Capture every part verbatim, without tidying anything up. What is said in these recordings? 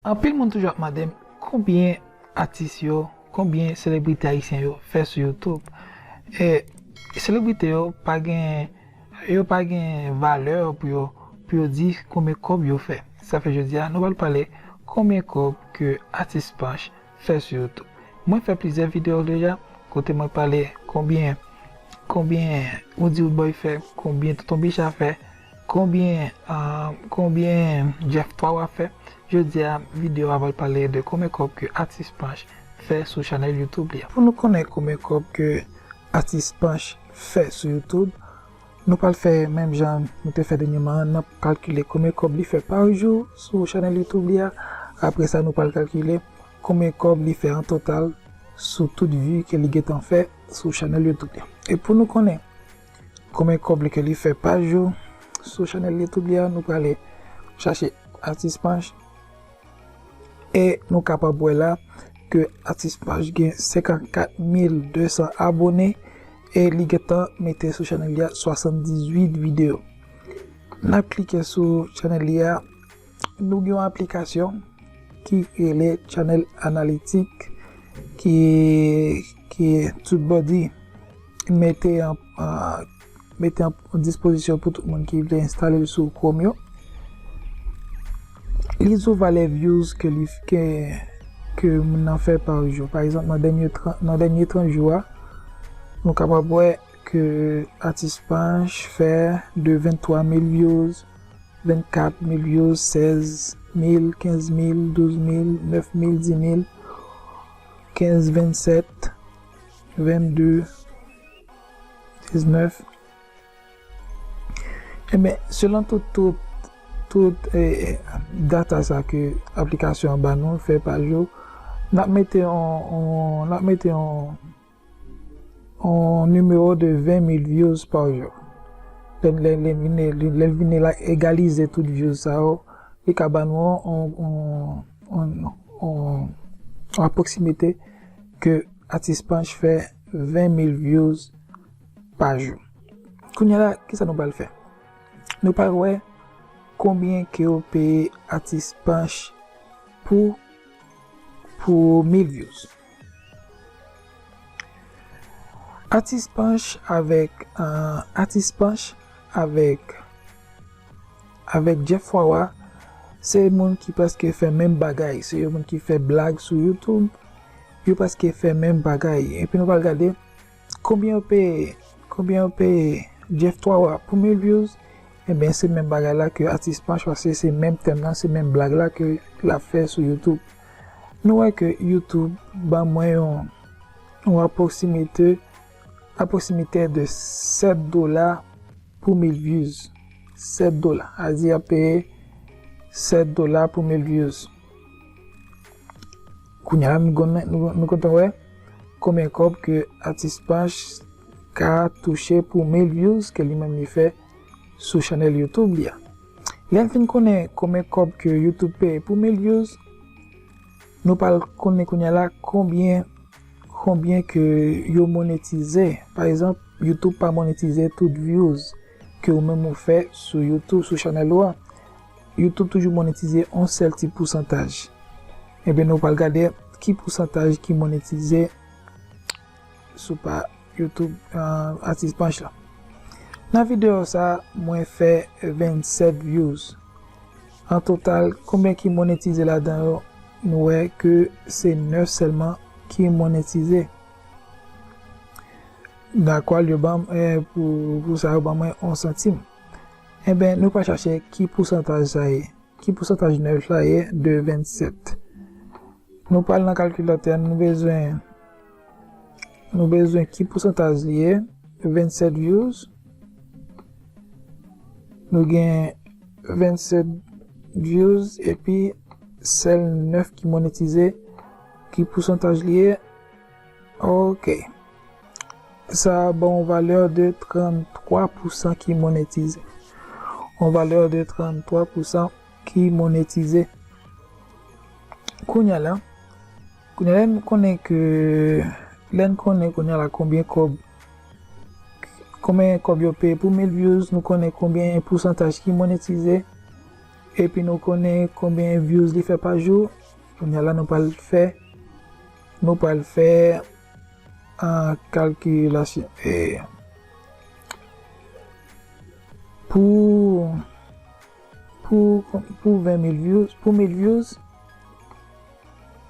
Anpil moun toujou ap mande m konbyen atis yo, konbyen selebrite ayisyen yo fè sou YouTube. E selebrite yo pa gen, yo pa gen valè pou yo, pou yo di konbyen kòb yo fè. Sa fè jodi a, nou pral pale konbyen kòb ke atis Panch fè sou YouTube. Mwen fè plizyè videyo deja, kote mwen pale konbyen, konbyen Roody Roodboy fè, konbyen Tonton Bicha fè, konbyen, ah, konbyen Jeff Twawa fè. Jodi a, videyo a pral pale de konbyen kòb ke atis Panch fè sou chanèl YouTube li a. Pou nou konnen konbyen kòb ke atis Panch fè sou YouTube, nou pral fè menm jan nou te fè dènyèman an, n ap kalkile konbyen kòb li fè pa jou sou chanèl YouTube li a. Apre sa, nou pral kalkile konbyen kòb li fè an total sou tout vi ke li gentan fè sou chanèl YouTube li. E pou nou konnen konbyen kòb li ke li fè pa jou sou chanèl YouTube li a, nou prale chache atis Panch. E nou kapab wè la ke atis Panch gen senkannkat mil de san abone e li gentan mete sou chanèl li a swasanndizuit videyo. N ap klike sou chanèl li a, nou gen yon aplikasyon ki rele Channel Analytics ki, ki TubeBuddy mete an, an, mete an dispozisyon pou tout moun ki vle enstale l sou Chrome yo. Li di w valè views ke li, ke, ke moun nan fè pa jou. Pa egzanp, nan dènye tran-, nan dènye trant jou a, nou kapab wè ke atis Panch fè de venntwa mil views, vennkat mil views, sèz mil, kenz mil, douz mil, nèf mil, dis mil, kenz, vennsèt, vennde, diznèf. Enben, selon tout, tout, tout, eh, data sa ke aplikasyon an ba nou fè pa jou, n ap mete yon, yon, n ap mete yon, yon nimewo de ven mil views pa jou. Lè, lè, lè l vin, lè, lè l vin la egalize tout views sa yo, li ka ba nou yon, yon, yon, yon, yon apwoksimite ke atis Panch fè ven mil views pa jou. Kounye a la, kisa nou pral fè? Nou pral wè konbyen ke yo peye atis Panch pou, pou mil views. Atis Panch avèk, euh, atis Panch avèk, avèk Jeff Wawa, se moun ki prèske fè menm bagay. Se yo moun ki fè blag sou YouTube. Yo prèske fè menm bagay. Epi nou pral gade konbyen yo peye, konbyen yo peye Jeff Twawa pou mil views. Enben, se menm bagay la ke atis Panch, paske se menm tèm nan, se menm blag la ke l ap fè sou YouTube. Nou wè ke YouTube ban mwen yon, yon apwoksimite, apwoksimite de sèt dola pou mil views. Sèt dola. Sa vle di y ap peye sèt dola pou mil views. Kounye a la, nou konn, nou, nou kontan wè konbyen kòb ke atis Panch ka touche pou mil views ke li menm li fè sou chanèl YouTube li a. Lè n fin konnen konbyen kòb ke YouTube peye pou mil views, nou pral konnen kounye a la konbyen, konbyen ke yo monetize. Pa egzanp, YouTube pa monetize tout views ke ou menm ou fè sou YouTube, sou chanèl ou a. YouTube toujou monetize yon sèl ti pousantaj. Enben, nou pral gade ki pousantaj ki monetize sou pa YouTube, euh, atis Panch la. Nan videyo sa, mwen fè vennsèt views. An total, konbyen ki monetize ladan yo? Nou wè ke se nèf sèlman ki monetize. Gakwal yo ban m, eh, pou, pou sa yo ban mwen yon santim. Enben, nou pral chache ki pousantaj sa ye. Ki pousantaj nèf la ye de vennsèt? Nou pral nan kalkilatè, nou bezwen, nou bezwen ki pousantaj li ye, vennsèt views. Nou gen vennsèt views epi sèl nèf ki monetize. Ki pousantaj li ye? Ok. Sa a ba w yon valè de tranntwa pousan ki monetize. Yon valè de tranntwa pousan ki monetize. Kounye a la, kounye a la, lè n konnen ke, lè n konnen kounye a la konbyen kòb, konbyen kòb yo peye pou mil views, nou konnen konbyen pousantaj ki monetize. Epi nou konnen konbyen views li fè pa jou. Kounye a la nou pral fè, nou pral fè an kalkilasyon. E pou, pou, pou ven mil views, pou mil views,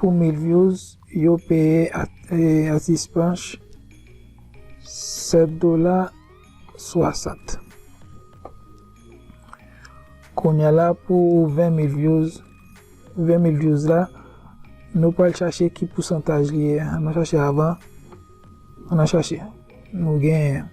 pou mil views, yo peye at-, e, Atis Panch sèt dola swasant. Kounye a la pou ven mil views, ven mil views la, nou pral chache ki pousantaj li ye. Ann al chache avan. Ann al chache. Nou gen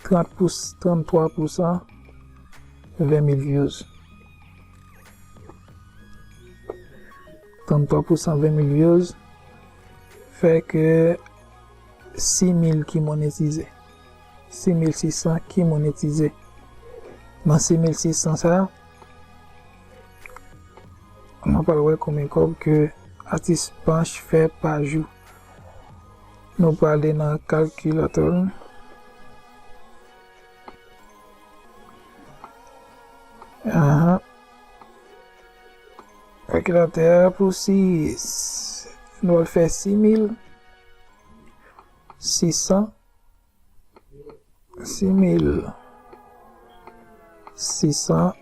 trant pou, tranntwa pousan ven mil views. Tranntwa pousan ven mil views fè ke sis mil ki monetize. Sis mil sis san ki monetize. Nan sis mil sis san sa, nou pral wè konbyen kòb ke Atis Panch fè pa jou. Nou prale nan kalkilatè. Ahan. Kalkilatè a pou sis, nou al fè sis mil sis san, sis mil sis san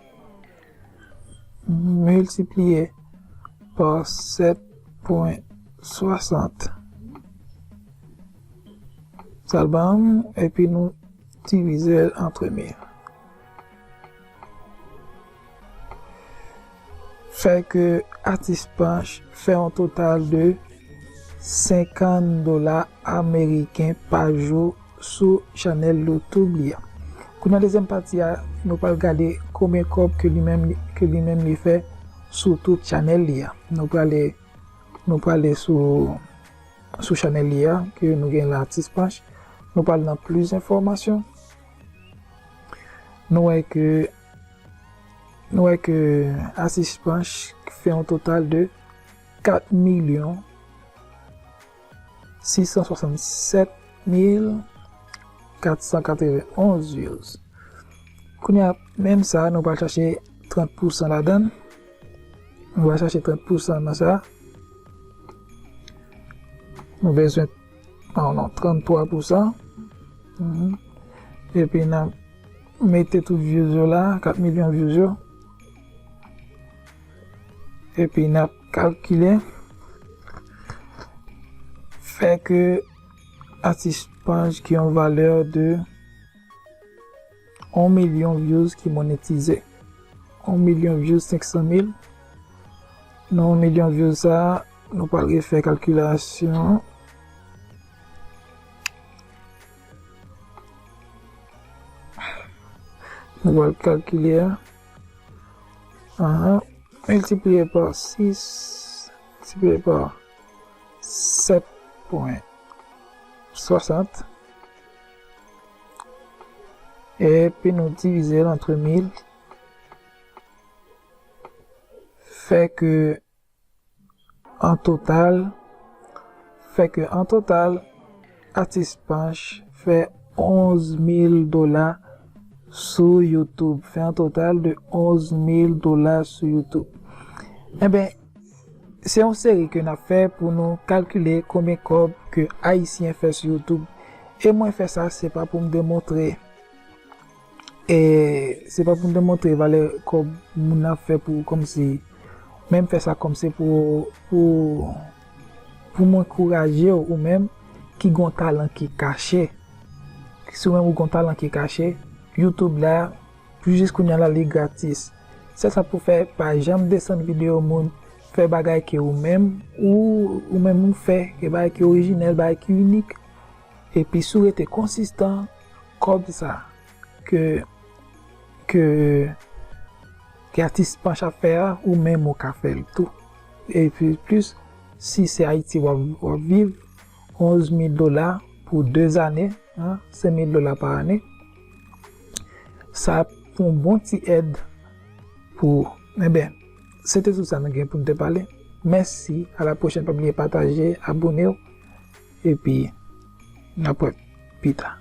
miltipliye pa sèt pwen swasant. Sa l ban m, epi nou divize l antre mil. Fè ke Atis Panch fè yon total de senkant dola ameriken pa jou sou chanèl YouTube li a. Kounye a, dezyèm pati a, nou pral gade konbyen kòb ke li menm, ke li menm li fè sou tout chanèl li a. Nou prale, nou prale sou, sou chanèl li a, ke nou gen la Atis Panch. Nou pral nan plis enfòmasyon. Nou wè ke, nou wè ke Atis Panch fè yon total de kat milyon sis san swasannsèt mil kat san katrevenonz views. Kounye a, menm sa, nou pral chache trant pousan ladan l. Nou pral chache trant pousan nan sa. Nou bezwen, oh non, tranntwa pousan. Mhm. Epi n ap mete tout views yo la, kat milyon views yo. Epi n ap kalkile. Fè ke Atis Panch gen yon valè de yon milyon views ki monetize. Yon milyon views senk san mil. Nan yon milyon views sa, nou pral refè kalkilasyon an. Nou pral kalkile a. Ahan. Miltipliye pa sis, miltipliye pa sèt pwen swasant. Epi nou divize l antre mil. Fè ke an total, fè ke an total, Atis Panch fè onz mil dola sou YouTube. Fè an total de onz mil dola sou YouTube. Enben, se yon seri ke n ap fè pou nou kalkile konbyen kòb ke Ayisyen fè sou YouTube. E mwen fè sa, se pa pou m demontre, e se pa pou m demontre valè kòb moun nan fè pou kòmsi, men m fè sa kòmsi pou, pou, pou m ankouraje w, ou menm ki gon talan ki kache. Si w menm ou gon talan ki kache, YouTube la, jis kounye a la, li gratis. Sèl sa pou fè, pa janm desann videyo moun, fè bagay ke ou menm, ou, ou menm ou fè, e bagay ki orijinèl, bagay ki inik. Epi si w rete konsistan, kòb sa ke, ke, ke Atis Panch ap fè a, ou menm ou ka fè l tou. Epi plis, si se Ayiti w ap, w ap viv, onz mil dola pou de zane, an, senk mil dola pa ane. Sa ap yon bon ti èd pou ou. Enben, se te tout sa nou gen pou n te pale. Mèsi, a la pwochèn, pa bliye pataje, abone w, epi n ap wè pita.